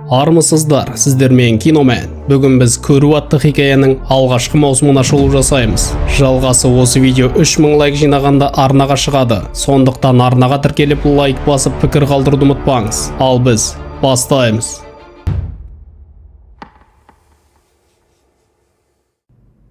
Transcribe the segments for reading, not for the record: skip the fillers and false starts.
Армысыздар, сіздермен Киномен. Бүгін біз «Көру» атты хикаяның алғашқы маусымына шолу жасаймыз. Жалғасы осы видео 3000 лайк жинағанда арнаға шығады. Сондықтан арнаға тіркеліп, лайк басып, пікір қалдыруды ұмытпаңыз. Ал біз бастаймыз.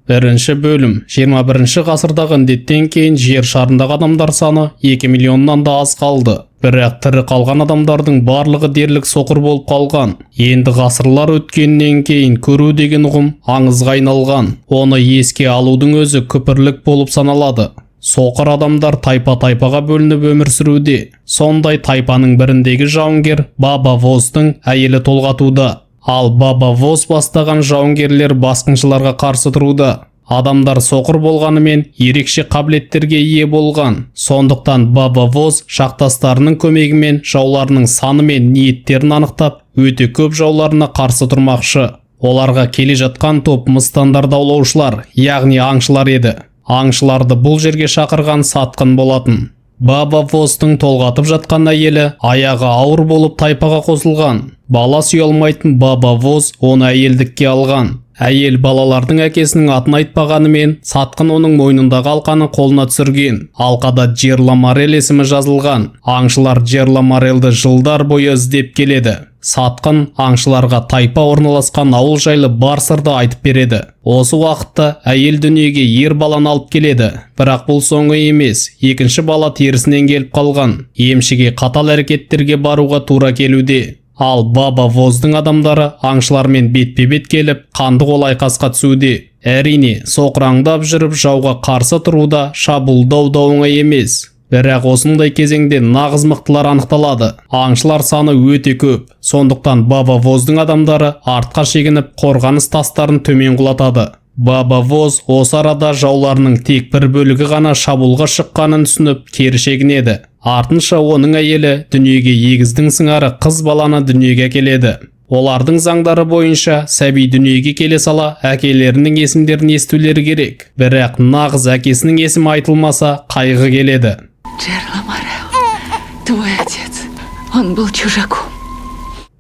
Бірінші бөлім. 21 ғасырдағы індеттен кейін жер шарындағы адамдар саны 2 миллионнан да аз қалды. Бірақ тірі қалған адамдардың барлығы дерлік соқыр болып қалған. Енді ғасырлар өткеннен кейін көру деген ұғым аңызға айналған. Оны еске алудың өзі күпірлік болып саналады. Соқыр адамдар тайпа-тайпаға бөлініп өмір сүруде. Сондай тайпаның біріндегі жауынгер Баба Воздың әйелі толғатуда. Ал Баба Воз бастаған жауынгерлер басқыншыларға қарсы тұруда. Адамдар соқыр болғанымен, ерекше қабілеттерге ие болған. Сондықтан Баба Воз жақтастарының көмегімен жауларының саны мен ниеттерін анықтап, өте көп жауларына қарсы тұрмақшы. Оларға келе жатқан топ мыстандарды аулаушылар, яғни аңшылар еді. Аңшыларды бұл жерге шақырған сатқын болатын. Баба Воздың толғатып жатқан әйелі аяғы ауыр болып тайпаға қосылған. Бала сүйе алмайтын Баба Воз оны әйелдікке алған. Әйел балалардың әкесінің атын айтпағанымен, сатқын оның мойнындағы алқаны қолына түсірген. Алқада Джерла Морел есімі жазылған. Аңшылар Джерла Морелді жылдар бойы іздеп келеді. Сатқын аңшыларға тайпа орналасқан ауыл жайлы бар сырды айтып береді. Осы уақытта әйел дүниеге ер баланы алып келеді. Бірақ бұл соңы емес. Екінші бала терісінен келіп қалған. Емшіге қатал әрекеттерге баруға тура келуде. Ал Баба Воздың адамдары аңшылармен бетпе-бет келіп, қанды қол айқасқа түсуде. Әрине, соқыраңдап жүріп жауға қарсы тұруда, шабуылдау да оңай емес. Бірақ осындай кезеңде нағыз мықтылар анықталады. Аңшылар саны өте көп. Сондықтан Баба Воздың адамдары артқа шегініп, қорғаныс тастарын төмен құлатады. Баба Воз осы арада жауларының тек бір бөлігі ғана шабуылға шыққанын түсініп, кері шегінеді. Артынша оның әйелі дүниеге егіздің сыңары қыз баланы дүниеге әкеледі. Олардың заңдары бойынша сәби дүниеге келе сала әкелерінің есімдерін естулері керек. Бірақ нағыз әкесінің есімі айтылмаса, қайғы келеді. Джерла Морел, твой отец, он был чужаком.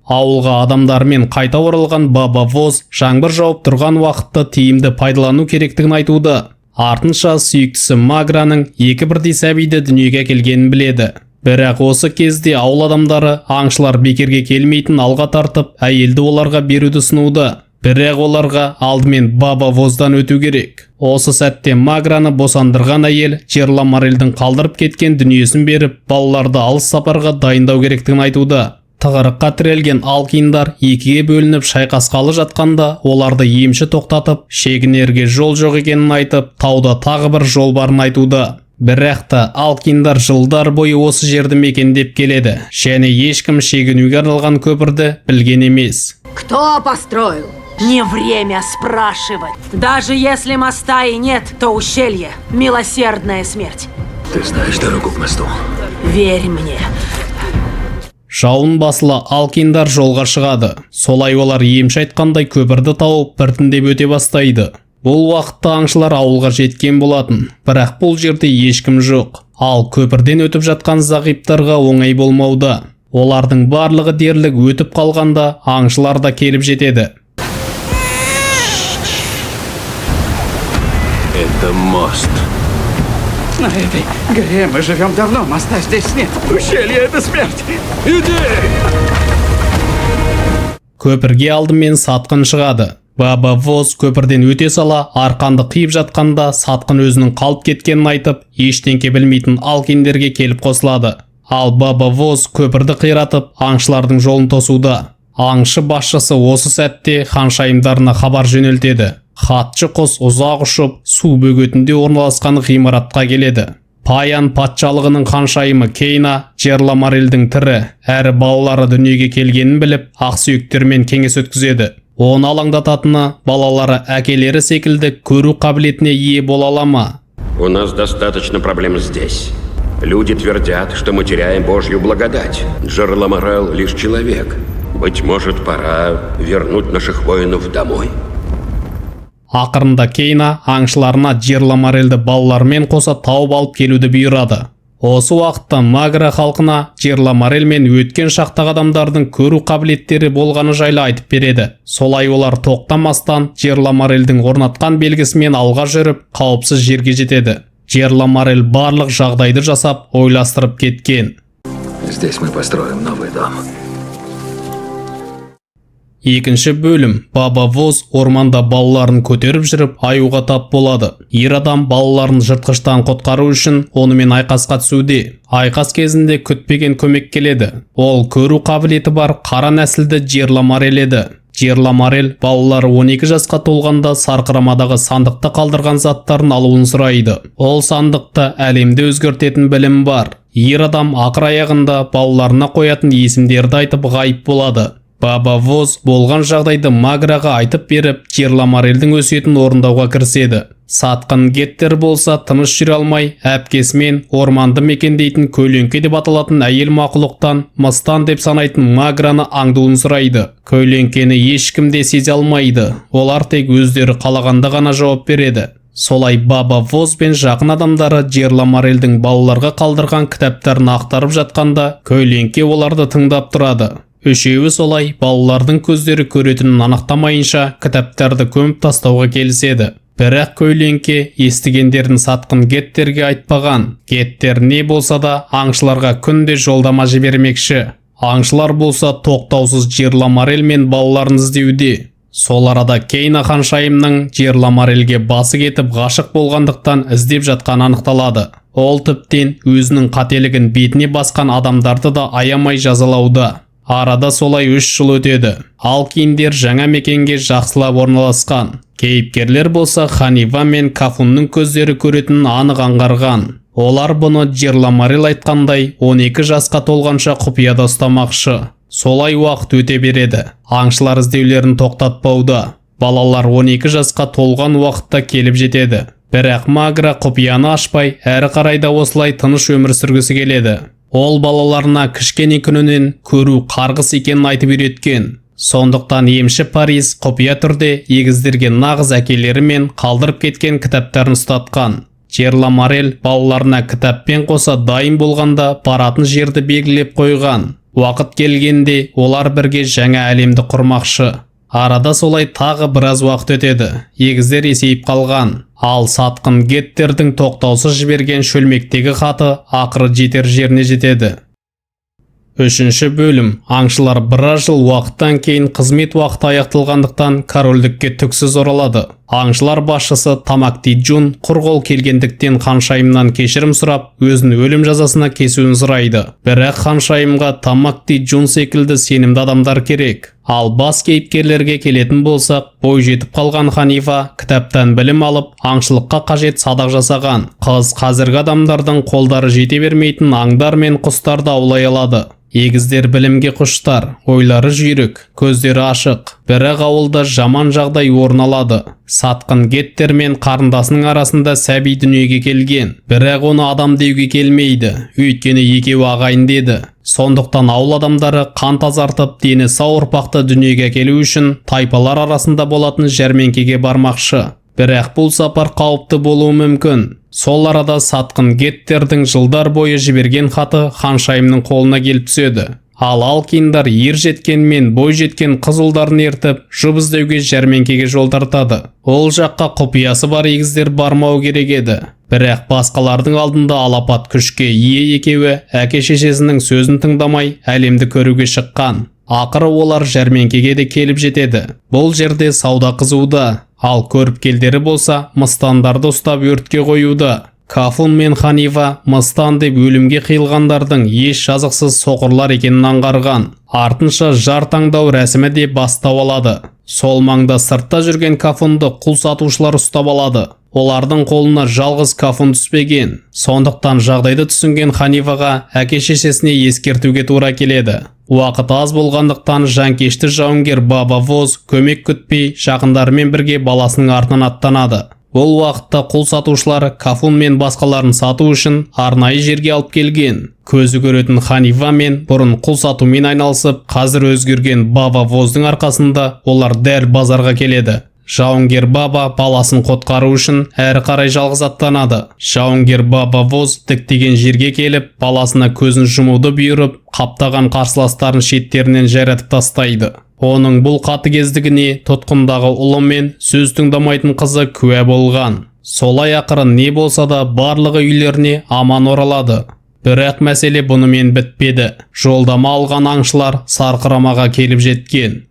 Ауылға адамдармен қайта оралған Баба Воз жаңбыр жауып тұрған уақытты тиімді пайдалану керектігін айтуда. Артынша сүйіктісі Маграның екі бірдей сәбиді дүниеге әкелгенін біледі. Бірақ осы кезде ауыл адамдары аңшылар бекерге келмейтін алға тартып, әйелді оларға беруді ұсынуда. Бірақ оларға алдымен Баба Воздан өту керек. Осы сәтте Маграны босандырған әйел Джерла Морельдің қалдырып кеткен дүниесін беріп, балаларды алыс сапарға дайындау керектігін айтуда. Тығырыққа тірелген алкиндар екіге бөлініп шайқасқалы жатқанда, оларды емші тоқтатып, шегінерге жол жоқ екенін айтып, тауда тағы бір жол барын айтуда. Бірақ та алкиндар жылдар бойы осы жерді мекендеп келеді және ешкім шегінуге арналған көпірді білген емес. Кто построил? Не время спрашивать. Даже если моста и нет, то ущелье – милосердная смерть. Ты знаешь дорогу к мосту? Верь мне. Жауын басыла алкиндар жолға шығады. Солай олар емші айтқандай көпірді тауып, біртіндеп өте бастайды. Бұл уақытта аңшылар ауылға жеткен болатын, бірақ бұл жерде ешкім жоқ. Ал көпірден өтіп жатқан зағиптарға оңай болмауда. Олардың барлығы дерлік өтіп қалғанда, аңшылар да келіп жетеді. Это мост. На этой горе мы живем давно, моста здесь нет. Ущелье — это смерть. Иди! Көпірге алдымен сатқын шығады. Баба Воз көпірден өте сала арқанды қиып жатқанда, сатқын өзінің қалып кеткенін айтып, ештеңке білмейтін алкиндерге келіп қосылады. Ал Баба Воз көпірді қиратып, аңшылардың жолын тосуда. Аңшы басшысы осы сәтте ханшайымдарына хабар жөнелтеді. Хатшы құс ұзақ ұшып, су бөгетінде орналасқан ғимаратқа келеді. Паян патшалығының ханшайымы Кейна Джерла Морельдің тірі әрі балалары дүниеге келгенін біліп, ақсүйектермен кеңес өткізеді. Оны алаңдататыны: балалары әкелері секілді көру қабілетіне ие бола ала ма? У нас достаточно проблем здесь. Люди твердят, что мы теряем Божью благодать. Джерла Морел лишь человек. Быть может, пора вернуть наших воинов домой? Ақырында Кейна аңшыларына Джерла Морельді балаларымен қоса тауып алып келуді бұйырады. Осы уақытта Магра халқына Жерламарел мен өткен шақтағы адамдардың көру қабілеттері болғаны жайлы айтып береді. Солай олар тоқтамастан Жерламарелдің орнатқан белгісімен алға жүріп, қауіпсіз жерге жетеді. Жерламарел барлық жағдайды жасап, ойластырып кеткен. Здесь мы построим новый дом. Екінші бөлім. Баба Воз орманда балаларын көтеріп жүріп аюға тап болады. Ер адам балаларын жыртқыштан құтқару үшін онымен айқасқа түсуде. Айқас кезінде күтпеген көмек келеді. Ол көру қабілеті бар қара нәсілді Жерламарел еді. Жерламарел балалары 12 жасқа толғанда сарқырамадағы сандықта қалдырған заттарын алуын сұрайды. Ол сандықта әлемді өзгертетін білім бар. Ер адам ақыр аяғында балаларына қоятын есімдерді айтып ғайып болады. Баба Воз болған жағдайды Маграға айтып беріп, Жерламарелдің өсиетін орындауға кіріседі. Сатқын Геттер болса тыныш жүре алмай, әпкесімен орманды мекендейтін көлеңке деп аталатын әйел мақұлықтан мыстан деп санайтын Маграны аңдуын сұрайды. Көлеңкені ешкім де сезе алмайды. Олар тек өздері қалағанда ғана жауап береді. Солай Баба Воз бен жақын адамдары Жерламарелдің балаларға қалдырған кітаптарын ақтарып жатқанда, көлеңке оларды тыңдап тұрады. Үшеуі солай балалардың көздері көретінін анықтамайынша кітаптарды көміп тастауға келіседі. Бірақ көлеңке естігендерін сатқын Геттерге айтпаған. Геттер не болса да аңшыларға күнде жолдама жібермекші. Аңшылар болса тоқтаусыз Жерламарел мен балаларын іздеуде. Сол арада Кейна ханшайымның Жерламарелге басы кетіп ғашық болғандықтан іздеп жатқаны анықталады. Ол тіптен өзінің қателігін бетіне басқан адамдарды да аямай жазалауда. Арада солай 3 жыл өтеді. Алкиндер жаңа мекенге жақсылап орналасқан. Кейіпкерлер болса Ханива мен Кафунның көздері көретінін анық аңғарған. Олар бұны Жерламарел айтқандай 12 жасқа толғанша құпияда ұстамақшы. Солай уақыт өте береді. Аңшылар іздеулерін тоқтатпауда. Балалар 12 жасқа толған уақытта келіп жетеді. Бірақ Магра құпияны ашпай, әрі қарай да осылай тыныш өмір сүргісі келеді. Ол балаларына кішкене күнінен көру қарғыс екенін айтып үйреткен. Сондықтан емші Парис құпия түрде егіздерге нағыз әкелері мен қалдырып кеткен кітаптарын ұстатқан. Жерламарел балаларына кітаппен қоса дайын болғанда баратын жерді белгілеп қойған. Уақыт келгенде олар бірге жаңа әлемді құрмақшы. Арада солай тағы біраз уақыт өтеді. Егіздер есейіп қалған. Ал сатқын Геттердің тоқтаусыз жіберген шөлмектегі хаты ақыры жетер жеріне жетеді. Үшінші бөлім. Аңшылар біраз жыл уақыттан кейін қызмет уақыты аяқталғандықтан корольдікке түксіз оралады. Аңшылар басшысы Тамакти Джун құр қол келгендіктен ханшайымнан кешірім сұрап, өзін өлім жазасына кесуін сұрайды. Бірақ ханшайымға Тамакти Джун секілді сенімді адамдар керек. Ал бас кейіпкерлерге келетін болсақ, бой жетіп қалған Ханифа кітаптан білім алып, аңшылыққа қажет садақ жасаған. Қыз қазіргі адамдардың қолдары жете бермейтін аңдар мен құстарды аулай алады. Егіздер білімге құштар, ойлары жүйрік, көздері ашық. Бірақ ауылда жаман жағдай орын алады. Сатқын Геттер мен қарындасының арасында сәби дүниеге келген. Бірақ оны адам деуге келмейді, өйткені екеуі ағайынды еді. Сондықтан ауыл адамдары қан тазартып, дені сау ұрпақты дүниеге әкелу үшін тайпалар арасында болатын жәрмеңкеге бармақшы. Бірақ бұл сапар қауіпті болуы мүмкін. Сол арада сатқын Геттердің жылдар бойы жіберген хаты ханшайымның қолына келіп түседі. Ал Алкиндар ер жеткен мен бой жеткен қыз ұлдарын ертіп, жұп іздеуге жәрмеңкеге жол тартады. Ол жаққа құпиясы бар егіздер бармау керек еді. Бірақ басқалардың алдында алапат күшке ие екеуі әке шешесінің сөзін тыңдамай әлемді көруге шыққан. Ақыры олар жәрмеңкеге де келіп жетеді. Бұл жерде сауда қызуда. Ал көріпкелдері болса мыстандарды ұстап өртке қоюда. Кафун мен Ханифа мыстан деп өлімге қиылғандардың еш жазықсыз соқырлар екенін аңғарған. Артынша жар таңдау рәсімі де бастау алады. Сол маңда сыртта жүрген Кафунды құл сатушылар ұстап алады. Олардың қолына жалғыз Кафун түспеген. Сондықтан жағдайды түсінген Ханифаға әке шешесіне ескертуге тура келеді. Уақыт аз болғандықтан жанкешті жауынгер Баба Воз көмек күтпей жақындарымен бірге баласының артынан аттанады. Бұл уақытта құл сатушылар Кафун мен басқаларын сату үшін арнайы жерге алып келген. Көзі көретін Ханифа мен бұрын құл сатумен айналысып, қазір өзгерген Баба Воздың арқасында олар дәл базарға келеді. Жауынгер Баба баласын құтқару үшін әрі қарай жалғыз аттанады. Жауынгер Баба Воз діттеген жерге келіп, баласына көзін жұмуды бұйырып, қаптаған қарсыластарын шеттерінен жайратып тастайды. Оның бұл қатыгездігіне тұтқындағы ұлы мен сөз тыңдамайтын қызы куә болған. Солай ақыры не болса да барлығы үйлеріне аман оралады. Бірақ мәселе бұнымен бітпеді. Жолдама алған аңшылар сарқырамаға келіп жеткен.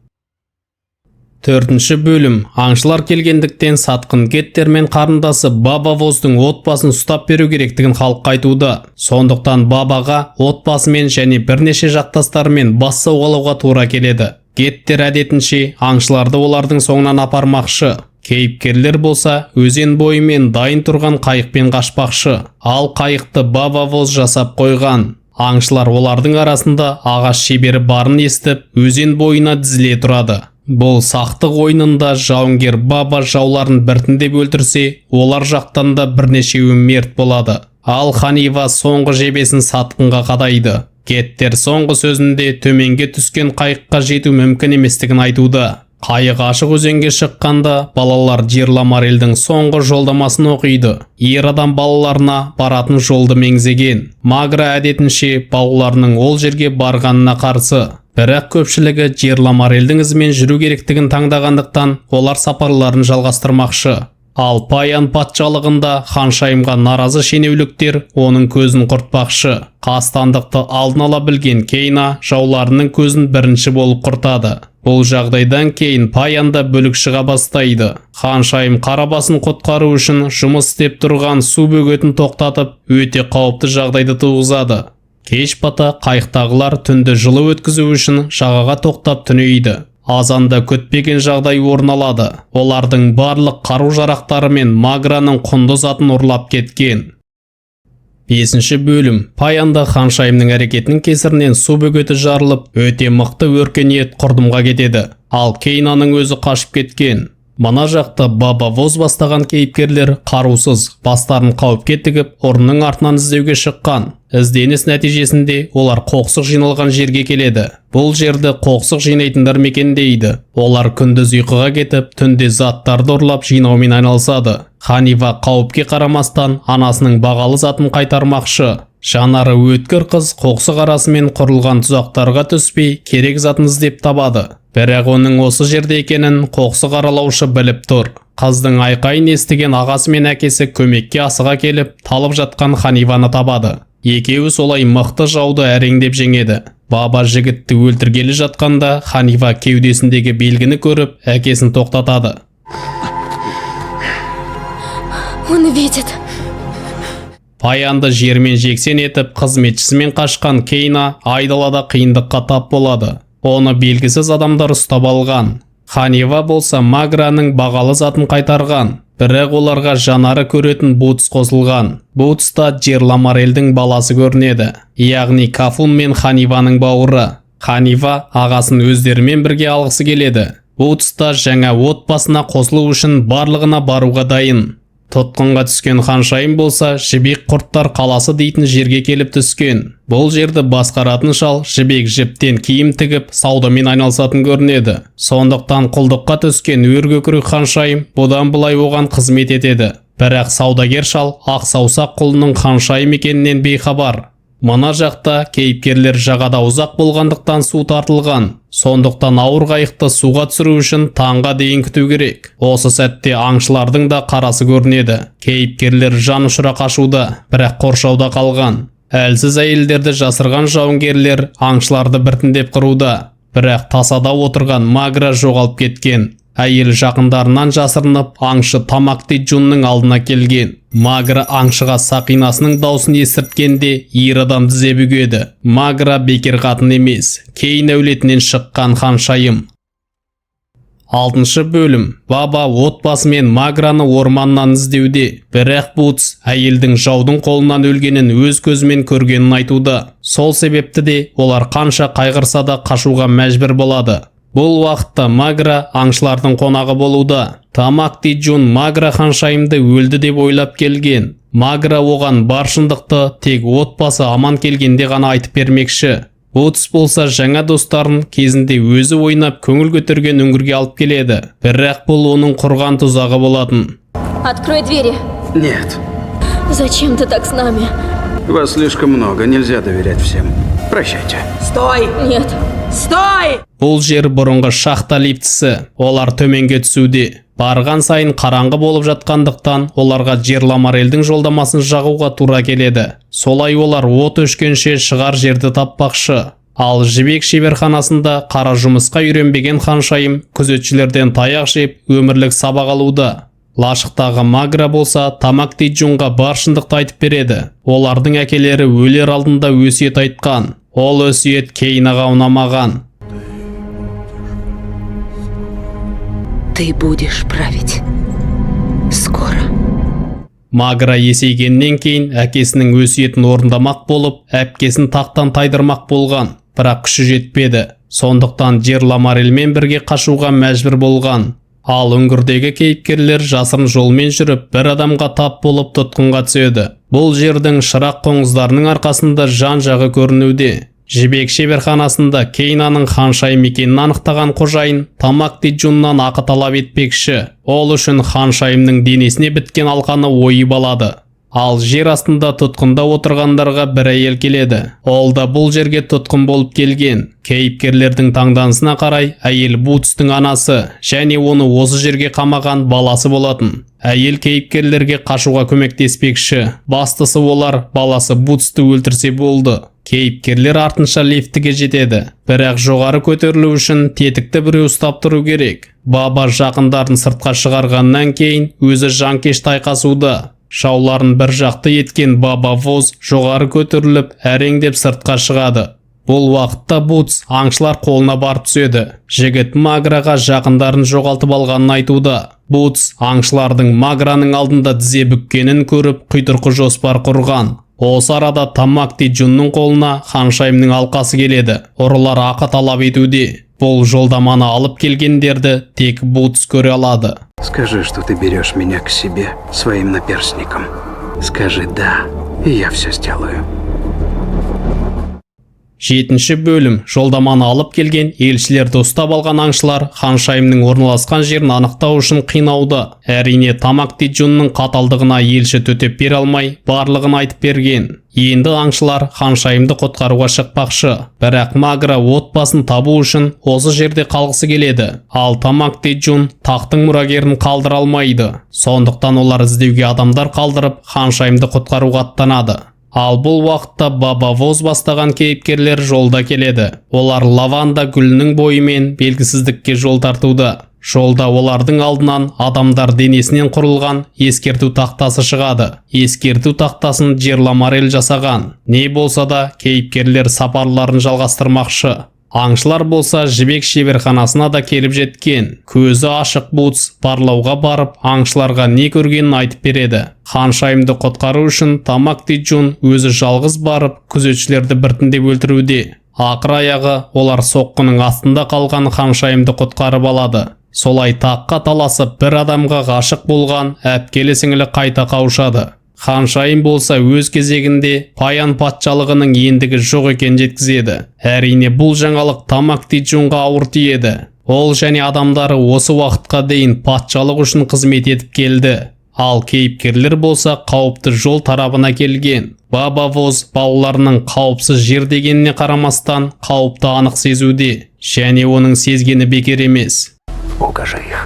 Төртінші бөлім. Аңшылар келгендіктен сатқын Геттер мен қарындасы Баба Воздың отбасын ұстап беру керектігін халыққа айтуда. Сондықтан Бабаға отбасымен және бірнеше жақтастарымен бас сауғалауға тура келеді. Геттер әдетінше аңшыларды олардың соңынан апармақшы. Кейіпкерлер болса өзен бойымен дайын тұрған қайықпен қашпақшы. Ал қайықты Баба Воз жасап қойған. Аңшылар олардың арасында ағаш шебері барын естіп, өзен бойына дізіле тұрады. Бұл сақтық ойынында жауынгер Баба жауларын біртіндеп өлтірсе, олар жақтан да бірнешеуі мерт болады. Ал Ханива соңғы жебесін сатқынға қадайды. Геттер соңғы сөзінде төменге түскен қайыққа жету мүмкін еместігін айтуда. Қайық ашық өзенге шыққанда балалар Джирламарелдің соңғы жолдамасын оқиды. Ер адам балаларына баратын жолды меңзеген. Магра әдетінше балаларының ол жерге барғанына қарсы. Бірақ көпшілігі Джирламарелдің ізімен жүру керектігін таңдағандықтан олар сапарларын жалғастырмақшы. Ал Паян патшалығында ханшайымға наразы шенеуліктер оның көзін құртпақшы. Қастандықты алдын ала білген Кейна жауларының көзін бірінші болып құртады. Бұл жағдайдан кейін Паянда бүлік шыға бастайды. Ханшайым қарабасын құтқару үшін жұмыс істеп тұрған су бөгетін тоқтатып, өте қауіпті жағдайды туғызады. Кеш бата қайықтағылар түнді жылы өткізу үшін жағаға тоқтап түнейді. Азанда күтпеген жағдай орын алады. Олардың барлық қару-жарақтары мен Маграның құнды затын ұрлап кеткен. Бесінші бөлім. Паянда ханшайымның әрекетінің кесірінен су бөгеті жарылып, өте мықты өркениет құрдымға кетеді. Ал Кейнаның өзі қашып кеткен. Мына жақта Баба Воз бастаған кейіпкерлер қарусыз, бастарын қауіпке тігіп, ұрының артынан іздеуге шыққан. Ізденіс нәтижесінде олар қоқсық жиналған жерге келеді. Бұл жерді қоқсық жинайтындар мекендейді. Олар күндіз ұйқыға кетіп, түнде заттарды ұрлап жинаумен айналысады. Ханива қауіпке қарамастан анасының бағалы затын қайтармақшы. Жанары өткір қыз қоқсық арасымен құрылған тұзақтарға түспей, керек затын іздеп табады. Бірақ оның осы жерде екенін қоқсық аралаушы біліп тұр. Қыздың айқайын естіген ағасы мен әкесі көмекке асыға келіп, талып жатқан Ханиваны табады. Екеуі солай мықты жауды әреңдеп жеңеді. Баба жігітті өлтіргелі жатқанда Ханива кеудесіндегі белгіні көріп, әкесін тоқтатады. Он видит. Паянды жермен жексен етіп, қызметшісімен қашқан Кейна айдалада қиындыққа тап болады. Оны белгісіз адамдар ұстап алған. Ханива болса Маграның бағалы затын қайтарған. Бірақ оларға жанары көретін Бутс қосылған. Бутста Джирламарелдің баласы көрінеді. Яғни Кафун мен Ханиваның бауыры. Ханива ағасын өздерімен бірге алғысы келеді. Бутста жаңа отбасына қосылу үшін барлығына баруға дайын. Тұтқынға түскен ханшайым болса, Жібек құрттар қаласы дейтін жерге келіп түскен. Бұл жерді басқаратын шал жібек жіптен киім тігіп, саудамен айналысатын көрінеді. Сондықтан құлдыққа түскен өркөкірек ханшайым бұдан былай оған қызмет етеді. Бірақ саудагер шал ақ саусақ құлының ханшайым екенінен бейхабар. Мына жақта кейіпкерлер жағада ұзақ болғандықтан су тартылған. Сондықтан ауыр қайықты суға түсіру үшін таңға дейін күту керек. Осы сәтте аңшылардың да қарасы көрінеді. Кейіпкерлер жан ұшыра қашуда, бірақ қоршауда қалған. Әлсіз әйелдерді жасырған жауынгерлер аңшыларды біртіндеп қыруда. Бірақ тасада отырған Магра жоғалып кеткен. Әйел жақындарынан жасырынып, аңшы Тамакти Джунның алдына келген. Магра аңшыға сақинасының даусын естірткенде ер адам тізе бүгеді. Магра бекер қатын емес, Кейн әулетінен шыққан ханшайым. Алтыншы бөлім. Баба отбасымен Маграны орманнан іздеуде. Бірақ Бутс әйелдің жаудың қолынан өлгенін өз көзімен көргенін айтуда. Сол себепті де олар қанша қайғырса да қашуға мәжбүр болады. Бұл уақытта Магра аңшылардың қонағы болуда. Тамакти Джун Магра ханшайымды өлді деп ойлап келген. Магра оған бар шындықты тек отбасы аман келгенде ғана айтып бермекші. Бутс болса жаңа достарын кезінде өзі ойнап көңіл көтерген үңгірге алып келеді. Бірақ бұл оның құрған тұзағы болатын. Открой двери. Нет. Зачем ты так с нами? Вас слишком много, нельзя доверять всем. Прощайте. Стой! Нет. Стой! Бұл жер бұрынғы шахта лифтісі. Олар төменге түсуде. Барған сайын қараңғы болып жатқандықтан, оларға Жерламарельдің жолдамасын жағуға тура келеді. Солай олар от өшкенше шығар жерді таппақшы. Ал жібек шеберханасында қара жұмысқа үйренбеген ханшайым күзетшілерден таяқ жеп, өмірлік сабақ алуда. Лашықтағы Магра болса Тамак Тиджунға бар шындықты айтып береді. Олардың әкелері өлер алдында өсиет айтқан. Ол өсиет Кейнаға ұнамаған. Ты будешь править. Скоро. Магра есейгеннен кейін әкесінің өсиетін орындамақ болып, әпкесін тақтан тайдырмақ болған, бірақ күші жетпеді. Сондықтан Жерламарельмен бірге қашуға мәжбүр болған. Ал үңгірдегі кейіпкерлер жасырын жолмен жүріп, бір адамға тап болып тұтқынға түседі. Бұл жердің шырақ қоңыздарының арқасында жан-жағы көрінуде. Жібек шеберханасында Кейнаның ханшайым екенін анықтаған қожайын Тамак Тиджуннан ақы талап етпекші. Ол үшін ханшайымның денесіне біткен алқаны ойып алады. Ал жер астында тұтқында отырғандарға бір әйел келеді. Ол да бұл жерге тұтқын болып келген. Кейіпкерлердің таңданысына қарай, әйел Бутстың анасы және оны осы жерге қамаған баласы болатын. Әйел кейіпкерлерге қашуға көмектеспекші. Бастысы, олар баласы Бутсты өлтірсе болды. Кейіпкерлер артынша лифтіге жетеді. Бірақ жоғары көтерілу үшін тетікті біреу ұстап тұру керек. Баба жақындарын сыртқа шығарғаннан кейін өзі жанкешті айқасуда. Жауларын бір жақты еткен Баба Воз жоғары көтеріліп, әреңдеп сыртқа шығады. Бұл уақытта Бутс аңшылар қолына барып түседі. Жігіт Маграға жақындарын жоғалтып алғанын айтуда. Бутс аңшылардың Маграның алдында тізе бүккенін көріп, құйтырқы жоспар құрған. Осы арада Тамак Тиджунның қолына ханшайымның алқасы келеді. Ұрылар ақы талап етуде. Бұл жолдаманы алып келгендерді тек Бутс көре алады. Скажи, что ты берешь меня к себе своим наперсником. Скажи «да», и я все сделаю. Жетінші бөлім. Жолдаманы алып келген елшілерді ұстап алған аңшылар ханшайымның орналасқан жерін анықтау үшін қинауда. Әрине, Тамак Тиджунның қаталдығына елші төтеп бере алмай, барлығын айтып берген. Енді аңшылар ханшайымды құтқаруға шықпақшы. Бірақ Магра отбасын табу үшін осы жерде қалғысы келеді. Ал Тамак Тиджун тақтың мұрагерін қалдыра алмайды. Сондықтан олар іздеуге адамдар қалдырып, ханшайымды құтқаруға аттанады. Ал бұл уақытта Баба Воз бастаған кейіпкерлер жолда келеді. Олар лаванда гүлінің бойымен белгісіздікке жол тартуда. Жолда олардың алдынан адамдар денесінен құрылған ескерту тақтасы шығады. Ескерту тақтасын Жерламарель жасаған. Не болса да, кейіпкерлер сапарларын жалғастырмақшы. Аңшылар болса жібек шеберханасына да келіп жеткен. Көзі ашық Бутс барлауға барып, аңшыларға не көргенін айтып береді. Ханшайымды құтқару үшін Тамак Тиджун өзі жалғыз барып, күзетшілерді біртіндеп өлтіруде. Ақыр аяғы олар соққының астында қалған ханшайымды құтқарып алады. Солай таққа таласып бір адамға ғашық болған әпкелі сіңілі қайта қауышады. Ханшайым болса өз кезегінде Паян патшалығының ендігі жоқ екенін жеткізеді. Әрине, бұл жаңалық Тамак Тиджунға ауыр тиеді. Ол және адамдары осы уақытқа дейін патшалық үшін қызмет етіп келді. Ал кейіпкерлер болса қауіпті жол тарабына келген. Баба Воз балаларының қауіпсіз жер дегеніне қарамастан, қауіпті анық сезуде. Және оның сезгені бекер емес. Укажи их.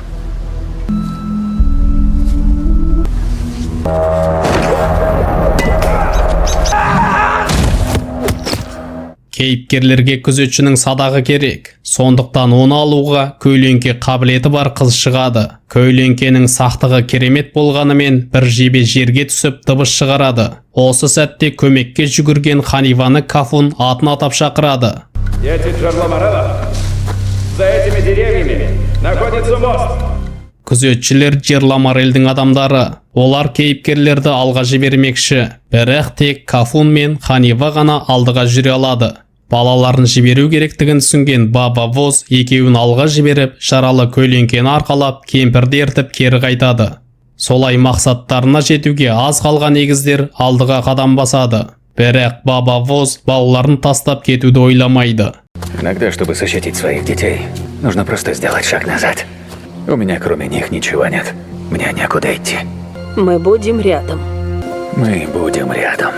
Кейіпкерлерге күзетшінің садағы керек. Сондықтан оны алуға көлеңке қабілеті бар қыз шығады. Көлеңкенің сақтығы керемет болғанымен, бір жебе жерге түсіп дыбыс шығарады. Осы сәтте көмекке жүгірген Ханиваны Кафун атын атап шақырады. Дети Джарламарела, за этими деревьями находится мост. Күзетшілер Жерламарельдің адамдары. Олар кейіпкерлерді алға жібермекші. Бірақ тек Кафун мен Ханива ғана алдыға жүре алады. Балаларын жіберу керектігін түсінген Баба Воз екеуін алға жіберіп, жаралы көлеңкені арқалап, кемпірді ертіп кері қайтады. Солай мақсаттарына жетуге аз қалған егіздер алдыға қадам басады. Бірақ Баба Воз балаларын тастап кетуді ойламайды. Иногда, чтобы защитить своих детей, нужно просто сделать шаг назад. У меня кроме них ничего нет. Мне некуда идти. Мы будем рядом. Мы будем рядом.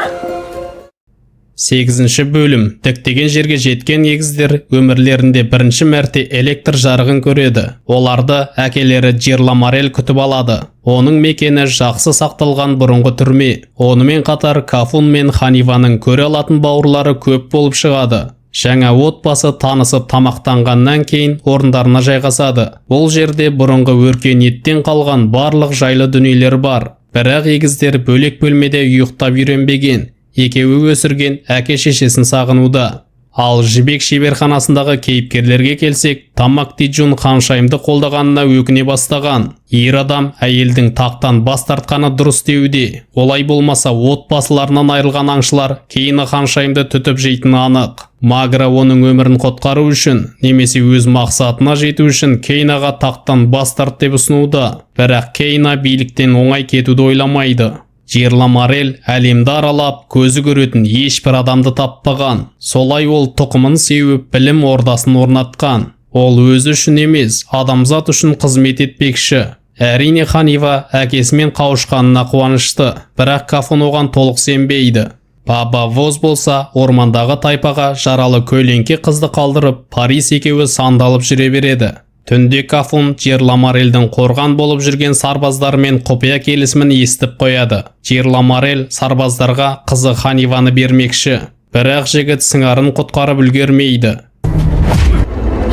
Сегізінші бөлім. Діттеген жерге жеткен егіздер өмірлерінде бірінші мәрте электр жарығын көреді. Оларды әкелері Джерламарел күтіп алады. Оның мекені жақсы сақталған бұрынғы түрме. Онымен қатар Кафун мен Ханиваның көре алатын бауырлары көп болып шығады. Жаңа отбасы танысып, тамақтанғаннан кейін орындарына жайғасады. Бұл жерде бұрынғы өркениеттен қалған барлық жайлы дүниелер бар. Бірақ егіздер бөлек бөлмеде ұйықтап үйренбеген. Екеуі өсірген әке шешесін сағынуда. Ал Жібек шеберханасындағы кейіпкерлерге келсек, Тамак Тиджун ханшайымды қолдағанына өкіне бастаған. Ер адам әйелдің тақтан бас тартқаны дұрыс деуде. Олай болмаса, отбасыларынан айырылған аңшылар Кейна ханшайымды түтіп жейтіні анық. Магра оның өмірін құтқару үшін немесе өз мақсатына жету үшін Кейнаға тақтан бас тарт деп ұсынуда. Бірақ Кейна биліктен оңай кетуді ойламайды. Жерламарел әлемді аралап, көзі көретін ешбір адамды таппаған. Солай ол тұқымын сеуіп, білім ордасын орнатқан. Ол өзі үшін емес, адамзат үшін қызмет етпекші. Әрине, Ханива әкесімен қауышқанына қуанышты, бірақ Кафун оған толық сенбейді. Баба Воз болса, ормандағы тайпаға жаралы көлеңке қызды қалдырып, Парис екеуі сандалып жүре береді. Түнде Кафун Жерламарелдің қорған болып жүрген сарбаздарымен құпия келісімін естіп қояды. Жерламарел сарбаздарға қызы Ханиваны бермекші. Бірақ жігіт сыңарын құтқарып үлгермейді.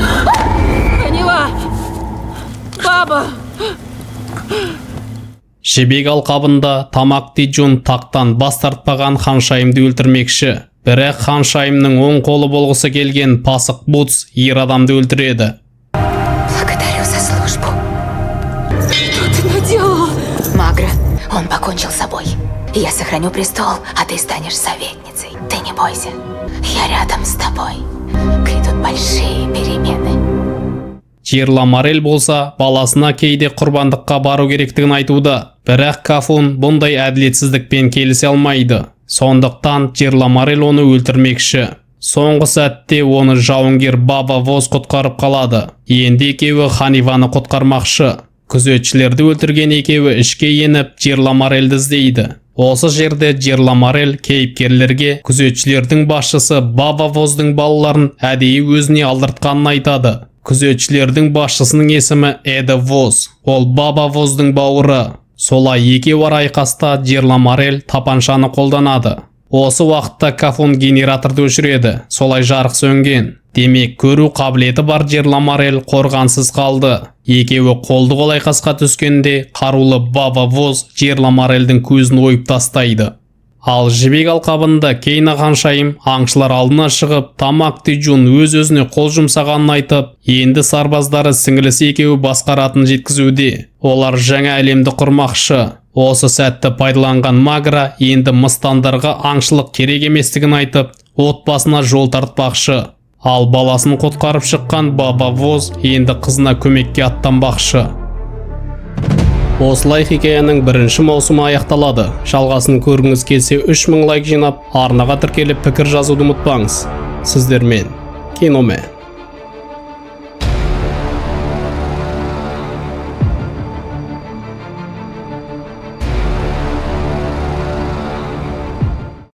Ханива! Баба! Жібек алқабында Тамак Тиджун тақтан бас тартпаған ханшайымды өлтірмекші. Бірақ ханшайымның оң қолы болғысы келген пасық Буц ер адамды өлтіреді. Благодарю за службу. Что ты наделала? Магра, он покончил с собой. Я сохраню престол, а ты станешь советницей. Ты не бойся. Я рядом с тобой. Грядут большие перемены. Жерламарел болса, баласына кейде құрбандыққа бару керектігін айтуда. Бірақ Кафун бұндай әділетсіздікпен келісе алмайды. Сондықтан Жерламарел оны өлтірмекші. Соңғы сәтте оны жауынгер Баба Воз құтқарып қалады. Енді екеуі Ханиваны құтқармақшы. Күзетшілерді өлтірген екеуі ішке еніп, Жерламарелді іздейді. Осы жерде Жерламарел кейіпкерлерге күзетшілердің басшысы Баба Воздың балаларын әдейі өзіне алдыртқанын айтады. Күзетшілердің басшысының есімі Эда Воз. Ол Баба Воздың бауыры. Солай екеуара айқаста Жерламарел тапаншаны қолданады. Осы уақытта Кафун генераторды өшіреді. Солай жарық сөнген. Демек, көру қабілеті бар Жерламарел қорғансыз қалды. Екеуі қолды қол айқасқа түскенде, қарулы Баба Воз Жерламарелдің көзін ойып тастайды. Ал Жібек алқабында Кейна ханшайым аңшылар алдына шығып, Тамак Тижун өз-өзіне қол жұмсағанын айтып, енді сарбаздары сіңілісі екеуі басқаратынын жеткізуде. Олар жаңа әлемді құрмақшы. Осы сәтті пайдаланған Магра енді мыстандарға аңшылық керек еместігін айтып, отбасына жол тартпақшы. Ал баласын құтқарып шыққан Баба Воз енді қызына көмекке аттанбақшы. Осылай хикаяның бірінші маусымы аяқталады. Жалғасын көргіңіз келсе, 3000 лайк жинап, арнаға тіркеліп, пікір жазуды ұмытпаңыз. Сіздермен Киномен.